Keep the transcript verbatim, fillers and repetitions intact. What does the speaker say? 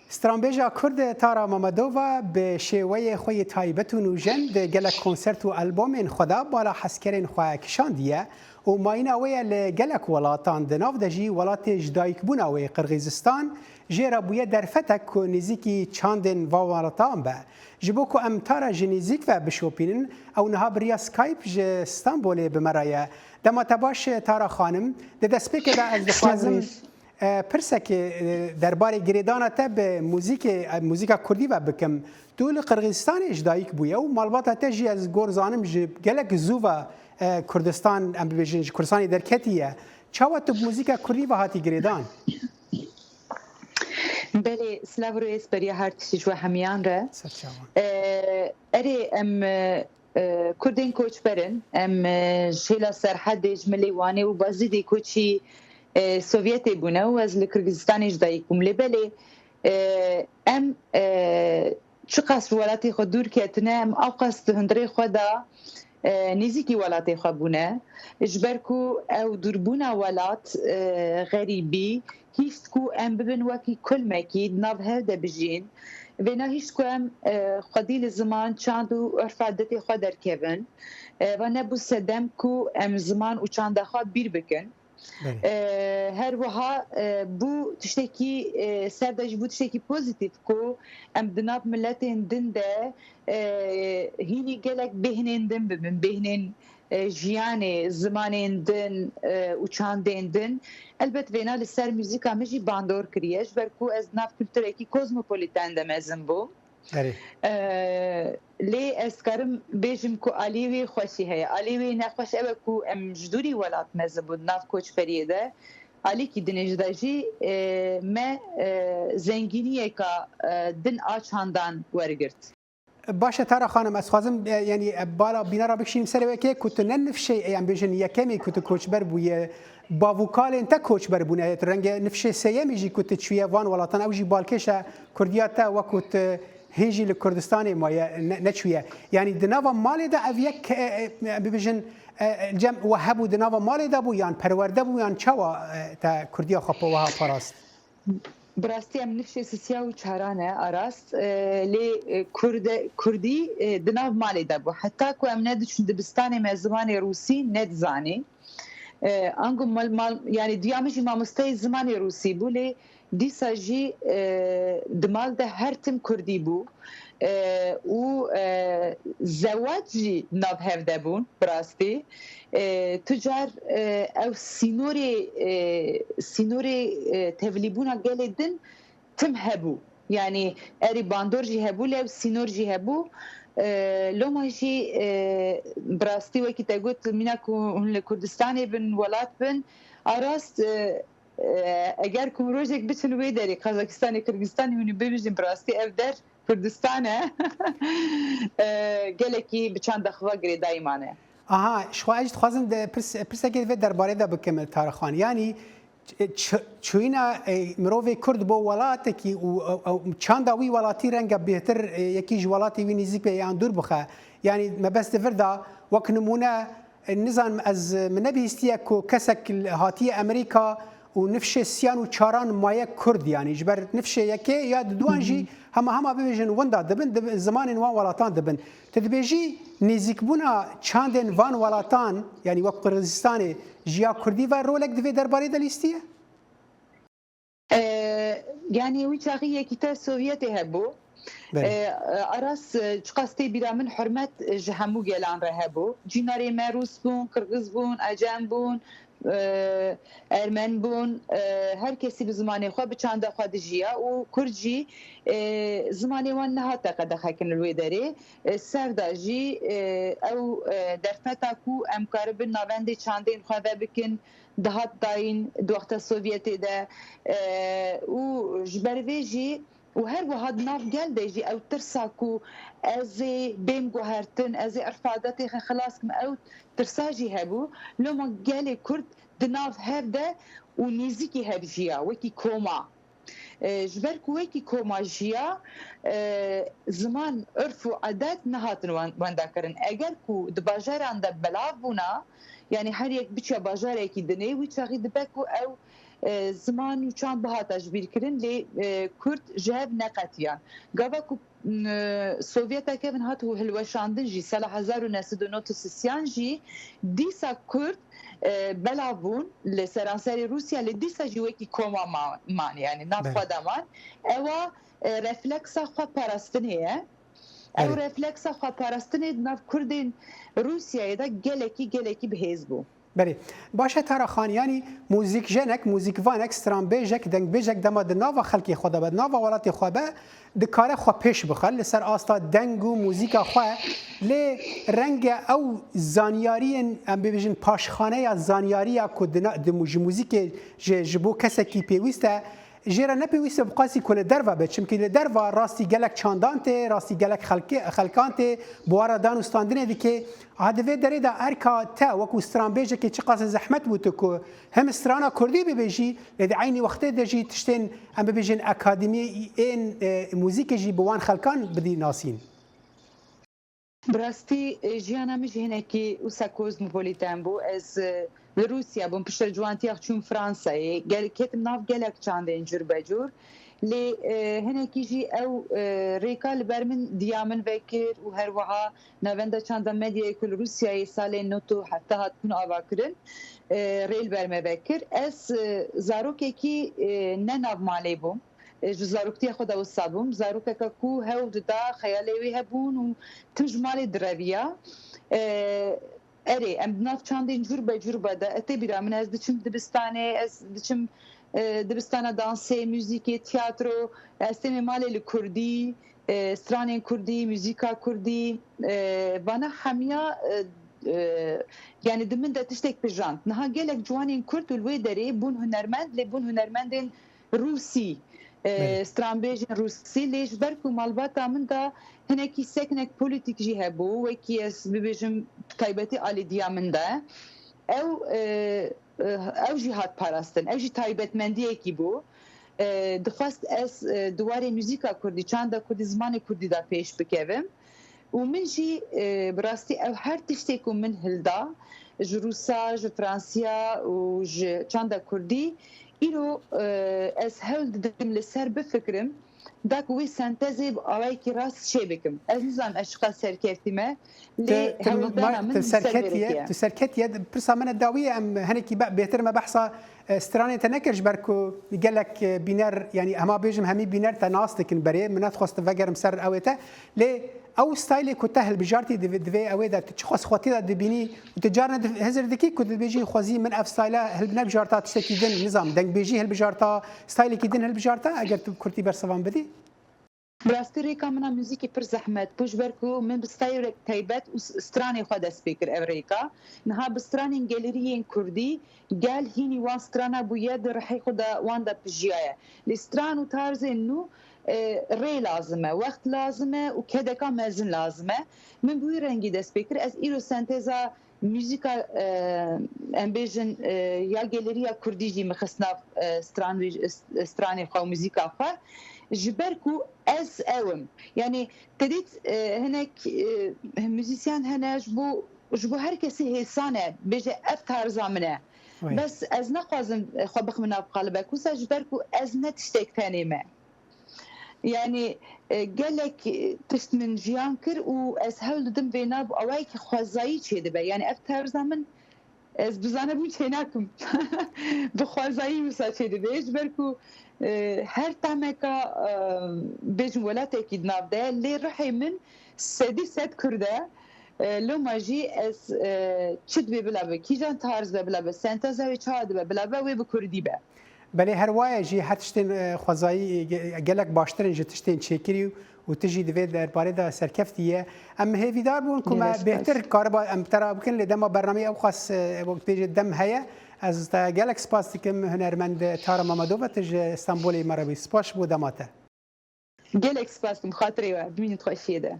Stranbêja Kurd Tara Mamedova bi şêweyê xwe yê taybet û nûjen di gelek konsert û albomên xwe de bala hezkerên xwe kişandiye û mayîna wê ye li gelek welatan, di nav de jî welatê ji dayikbûna wê Qirgîzistan jê re bûye derfetek ku nêzîkî çandên van welatan be. Ji bo ku em Tara ji nêzîk ve bişopînin, ew niha bi riya Skype ji Stenbolê bi me re ye. Dema te baş Tara xanim, di destpêkê de ez dixwazim, e, pirsekê, e, derbarê girêdana te bi muzîkê, e, muzîka kurdî ve bikim. Tu li Qirgîzistanê ji dayik bûye û malbata te jî ez gor zanim ji gelek zû ve, e, Kurdistan, em bibêjin ji Kurdistanê derketiye. Çawa tu bi muzîka kurdî ve hatî girêdan? Belê, silav û rêz beriya her tiştî ji we hemiyan re. Serçawan. E, erê, em, e, e, Kurdên koçber in. Em, e, ji hêla Serhedê, ji milê Wanê û Bazîdê koçî, e, Sovyetê bûne û ez li Kirgizistanê ji dayik bûm. Lê belê, e, em, e, çiqas ji welatê xwe dûr ketine, em ewqas di hundirê xwe de, e, nêzîkî welatê xwe bûne. Ji ber ku ew dûrbûna welat, e, xerîbî, hîşt ku em bibin wekî kulmekî di nav hev de bijîn. Vêna hîşt ku em, e, xwedî li ziman, çand û urf adetê xwe derkevin. E, va nebû sedem ku em ziman û çanda xwe bîr bikin. Belê. E, her wiha, e, bû tiştekî, e, ser de jî bû tiştekî pozîtîf ku em di nav miletên din de, e, hînî gelek bêhnên din bibin, bêhnên, e, jiyanê, zimanên din, e, û çandên din. Elbet vêna li ser muzîka min jî bandor kiriye, ji ber ku ez di nav kulturekî kozmopoliten de mezin bûm. Erê. E, lê ez karim bêjim ku alî wê xweşî heye. Alî wê nexweş ew e ku em ji dûrî welat mezin bûn, di nav koçberiyê de. Alîkî dinê ji de jî, e, me, e, zengîniyeka, e, din a çandan wergirt. Baş e Tara xanim, ez xwazim, e, yanî, e, bala bînara bikişînim serê wekê ku tu ne nifşê, e, em bêjin yekemê ku tu koçber bûye. Bavûkalên te koçber bûne. Tu renge nifşê sêyemî jî ku tu çûye van welatan, ew jî balkêş e kurdiya te, wekû tu hîn jî li Kurdistanê maye, ne, neçûye. Yanî di nava malê de ev yek, e, e, bibêjin, e, e, cem we hebû, di nava malê de bû, yan perwerde bû, yan çawa, e, te kurdiya xwe pa-, wiha parast? Bi rastî em nifşê sisiya û çara ne, a rast, e, lê, e, kurde, kurdî, e, di nav malê de bû. Heta ku em nediçûn dibistanê me zimanê rûsî nedizanî. E, ango mal, mal, yani diya min jî mamosteyê zimanê rûsî bû, lê dîsa jî, e, di mal de her tim kurdî bû. E, û, e, zewac jî nav hev de bûn, bi rastî. E, tu car, e, ew sînorê, e, sînorê, e, tevlîbûna gelê din tim hebû. Yani erî bandor jî hebû, lê ew sînor jî hebû. E, loma jî, e, bi rastî wekî te got, mîna ku hûn li Kurdistanê bin, welat bin, a rast, e, e, eger ku rojek biçin wê derê, Kazakistanê, Kirgistanê, hûn ê bibêjin, bi rastî ev der Kurdistan e. E, gelekî bi çanda xwe girêdayî mane. Aha, ji xwe ez jî dixwazim de pirs-, pirsekê vê derbarê de bikim, Tarixan. Yanî, ç-, ç-, çûyîna, e, mirovê Kurd bo welatekî û, û, û çanda wî welatî renge bêhtir, e, yekî ji welatê wî nêzîk be yan dûr bixe. Yanî mebest di vir de, wek nimûne, e, nizanim ez, e, min nebihîstiye ku kesek hatiye Amerîka û nifşê siyan û çaran maye Kurd, yanî ji ber nifşê yekê ya di duan jî hema hema bibêjin winda dibin, dibin, zimanên wan welatan dibin. Tu dibêjî nêzîkbûna çandên van welatan, yanî wek Qirgizistanê, ji ya Kurdî ve rolek di vê derbarê de lîstiye? E, yanî wî çaxî Yekîtiya Sovyetê hebû. Belê. E, e, a rast, e, çiqas tê bîra min hurmet ji hemû gelan re hebû. Cînarê me Rûs bûn, Qirgiz bûn, Ecem bûn, e, Ermen bûn, e, her kesî bi zimanê xwe, bi çanda xwe dijiya û Kurd jî, e, zimanê wan nehate qedexekirin li wê derê. E, ser de jî, e, ew, e, derfeta ku em karibin navendê çandên xwe vebikin, dihat dayîn di wexta Sovyetê de, e, û ji ber vê jî û her wiha di nav gel de jî ew tirsa ku ez ê bêm guhertin, ez ê irf adetê xwe xilas kim, ew tirsa jî hebû. Loma gelê Kurd di nav hev de û nêzîkî hev jiya, wekî koma. E, ji ber ku wekî koma jiya, e, ziman, urf û edet nehatin wen-, wendakirin. Eger ku di bajaran de belav bûna, yanî her yek biçiya bajarekî dinê, wî çaxî dibe ku ew, E, ziman û çand bihata ji bîr kirin, lê, e, Kurd ji hev neqetiyan. Gava ku, m, e, Sovyeta kevin hat û hilweşandin jî sala hezar û neh sed û nod û sisiyan jî dîsa Kurd, e, belav bûn li seranserê Rûsya, lê dîsa jî wekî koma ma-, man, yani nav Belê. xwe de man. Ewa, e, refleksa xwe parastinê ye. Ew Belê. refleksa xweparastinê di nav Kurdên Rûsyayê de gelekî, gelekî bi hêz bû. Belê. Baş e Tara Xan, yanî muzîkjenek, muzîkvanek, stranbêjek, dengbêjek dema di nava xelkê xwe de be, di nava welatê xwe be, dikare xwe pêş bixe li ser asta deng û muzîka xwe. Lê renge ew zanyariyên, em bibêjin, paşxaneya zanyariya ku di na-, di mu-, ji muzîkê ji, ji bo kesekî pêwîst e, jê re ne pêwîst e bi qasî ku li derve be, çimkî li derve rastî gelek çandan tê, rastî gelek xelkê-, xelkan tê, bi wan re dan û standinê dike. Ha, di vê derê de erka te wekû stranbêjekê çiqas zehmet bû tu ku hem strana kurdî bibêjî, lê di eynî wextê de jî tiştên, em bibêjin, akademiyên, e, muzîkê jî bi wan xelkan bidî nasîn? Bi rastî, e, jiyana min jî hinekî wisa kozmopoliten bû. Ez, e, li Rûsya bûm, piştre ciwantiya xwe çûm Fransayê. Gel-, ketim nav gelek çandên cûr be cûr. Lê, e, hinekî jî ew, e, rêka li ber min diya min vekir û her wiha Navenda Çanda Medyayê ku li Rûsyayê salên nod û heft hat bûn avakirin, e, rê li ber me vekir. Ez, e, zarokekî, e, ne nav malê bûm. E, ji zaroktiya xwe de wisa bûm. Zarokeke ku hewl dida, xeyalê wî hebûn û tim ji malê direviya. E, erê, em di nav çandên cûr be cûr be de, e, tê bîra min, ez diçim dibistanê, ez diçim, e, dibistana dansê, muzîkê, tiyatro, ez têmê malê li kurdî, e, stranên kurdî, muzîka kurdî, e, vana hemiya, e, e, yani di min de tiştek pijand. Niha gelek ciwanên kurd û li wê derê bûn hunermend, lê bûn hunermendên Rûsî, e, Belê. stranbêjên Rûsî, lê ji ber ku malbata min de hinekî seknek polîtîk jî hebû, wekî ez bibêjim taybetî alî diya min de, ew, e, e, ew jî hat parastin. Ew jî taybetmendiyekî bû. E, dixwest ez, e, di warê muzîka kurdî, çanda kurdî, zimanê kurdî de pêş bikevim. Û min jî, e, bi rastî ew her tiştê ku min hilda, ji Rûsa, ji Fransiya û ji çanda kurdî, îro, e, ez hewl didim li ser bifikirim, da ku wê sentezê bi awayekî rast çê bikim. Ez nizanim ez çiqas serkevtî me, lê Tu, tu, hewldana ma-, min tu li ser vê serketiye, rêkê ye. tu serketiye. Pirsa min e dawî ye, em hinekî be-, bêhtir me behsa, e, stranê te nekir, ji ber ku gelek, e, bîner, yanî hema bêjim hemî bîner te nas dikin berê. Min nedixwest vegerim ser ewê te. Lê ew staylê ku te hilbijartî di vê, di vê ewê de, tu çiqas xwetî de dibînî û tu carna di-, hizir dikî ku dibêjî xwezî min ev stayla hilbnebjarta tiştekî din, nizam, dengbêjî hilbijarta, staylekî din hilbijarta, eger tu bi kurtî bersivan bidî? Bi rastî rêka min a muzîkê pir zehmet bû, ji ber ku min bi staylek taybet û s-, stranê xwe dest pê kir ev rêka. Niha bi stranên gelerî yên kurdî, gel hînî wan strana bûye di rihê xwe de wan de pijiyaye. Lê stran û tarzên nû, e, rê lazim e, wext lazim e û kedeka mezin lazim e. Min bi wî rengî dest pê kir. Ez îro senteza muzîka, e, em bêjin, e, ya geleriya kurdî jî min xist nav, e, stran-, stranê xwe û muzîka xwe. Ji ber ku ez ew im. Yanî te dît, e, hinek, e, muzîsyen hene ji bo, ji bo her kesî hêsan e, bêje ev tarza min e. Wê. Bes ez naxwazim xwe bixime nav qalibek wisa, ji ber ku ez ne tiştek tenê me. Yanî, e, gelek, e, tişt min jiyan kir û ez hewl didim vê nav awayekî xwezayî çêdibe. Yanî ev terza min, ez bi zanebûn çênakim. Bi xwezayî wisa çêdibe. Ji ber ku, e, her tahmeka, e, bêjim welatekî di nav de, lê ruhê min sedî sed kurd e. E, loma jî ez, e, çi dibe bila be, kîjan tarz be bila be, senteza wê çawa dibe bila be, wê bi kurdî be. Belê her waye jî her tiştên, e, xwezayî, e, ge-, gelek baştir in ji tiştên çêkirî û tu jî di vê derbarê de serkeftî ye. Em hêvîdar bûn ku me Gelek spas. bêhtir kariba em bi te re bikin, lê dema bernameyê ewqas, e, wek dibêje dem heye. Ez te gelek spas dikim, hunermend Tara Mamedova, tu ji Stenbolê me re bî. Spas ji bo dema te. Gelek spas dikim, xatirê we, bimînin di xweşiyê de.